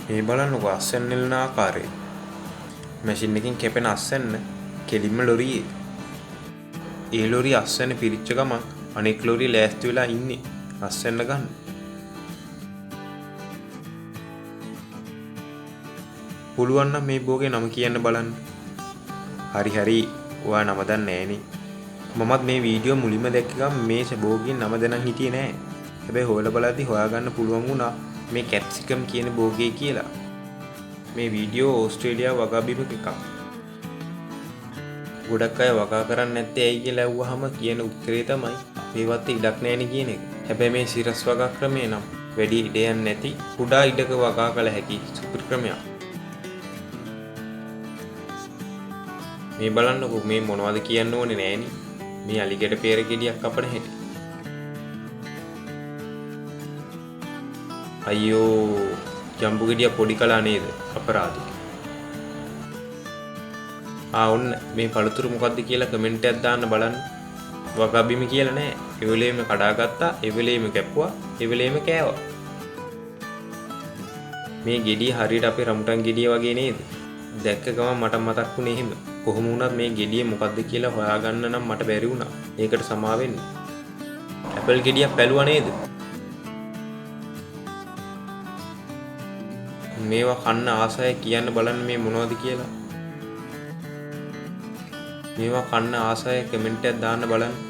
මේ බලන්නකෝ අස්වැන්න නෙලන ආකාරය. මැෂින් එකෙන් කැපෙන අස්වැන්න කෙලින්ම ලොරියේ. ඒ ලොරිය අස්වැන්න පිරිච්ච ගමන් අනෙක් ලොරිය ලෑස්ති වෙලා ඉන්නේ අස්වැන්න ගන්න. පුළුවන් නම් මේ බෝගේ නම කියන්න බලන්න. හරි හරි ඔයා නම දන්නේ නෑනේ. මමත් මේ වීඩියෝ මුලින්ම දැක්ක ගමන් මේ බෝගේ නම දැනන් හිටියේ නෑ. හැබැයි හොයලා බලද්දි හොයාගන්න පුළුවන් වුණා මේ කැප්සිකම් කියන බෝගේ කියලා. මේ වීඩියෝ ඕස්ට්‍රේලියාව වගා බිමක එකක්. ගොඩක් අය වගා කරන්නේ නැත්තේ ඇයි කියලා ඇහුවහම කියන උත්තරේ තමයි අපේ වත්තේ ඉඩක් නෑනේ කියන එක. හැබැයි මේ සිරස් වගා ක්‍රමය නම් වැඩි ඉඩ යන්නේ නැති කුඩා ඉඩක වගා කළ හැකි සුපිරි ක්‍රමයක්. මේ බලන්නකෝ මේ මොනවද කියන්න ඕනේ නෑනේ. මේ අලිගැට පෙර ගෙඩියක් කපන හැටි. අයියෝ ජම්බු ගෙඩිය පොඩි කළා නේද? අපරාධේ. ආ ඔන්න මේ පළතුරු මොකද්ද කියලා කමෙන්ට් එකක් දාන්න බලන්න. වගා බිම කියලා නෑ. ඒ වෙලේම කඩාගත්තා, ඒ වෙලේම කැපුවා, ඒ වෙලේම කෑවා. මේ ගෙඩිය හරියට අපේ රමුටන් ගෙඩිය වගේ නේද? දැක්ක ගමන් මට මතක් වුණේ එහෙම. කොහොම වුණත් මේ ගෙඩිය මොකද්ද කියලා හොයාගන්න නම් මට බැරි වුණා. ඒකට සමා වෙන්න. ඇපල් ගෙඩියක් පැලුවා නේද? මේවා කන්න ආසය කියන්න බලන්න මේ මොනවද කියලා. මේවා කන්න ආසය කමෙන්ට් එකක් දාන්න බලන්න.